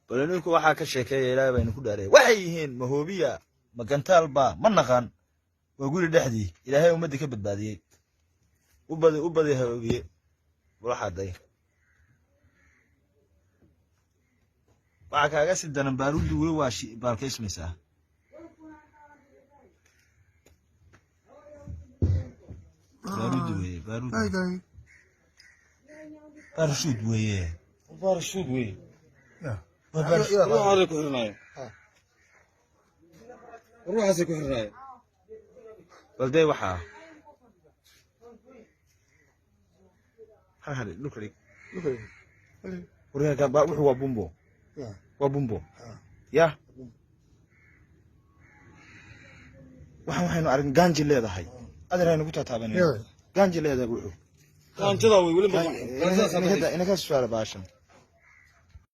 Bal ninku waxaa ka sheekeeya, Ilaahay baa idinku dhaaraya. Waxay yihiin ma hoobiya, ma gantaal ba, ma naqaan. Waa guri dhexdii Ilaahay ummadda ka badbaadiyey. U badi, u badi hoobiye. Waxaa day, waxaa kaaga sii daran baaruuddu weli waa baalkaysmaysaa. Baaruuddu weeye, baaruuddu baarashuud weeye, baarashuud weeye. Waa baarashuud. Ruuxaasay ku xirnaayeen, ruuxaasay ku xirnaayeen. Bal dee waxaa hal hal dhulka dhig. Waryaga wuxuu waa bumbo, waa bumbo. Ya waxaan waxaynu aragn ganji leedahay, adeer aynu ku taataabanay ganji leedahay wuxuu. Gaanjadaa wey weli. Inaka su'aala baashan.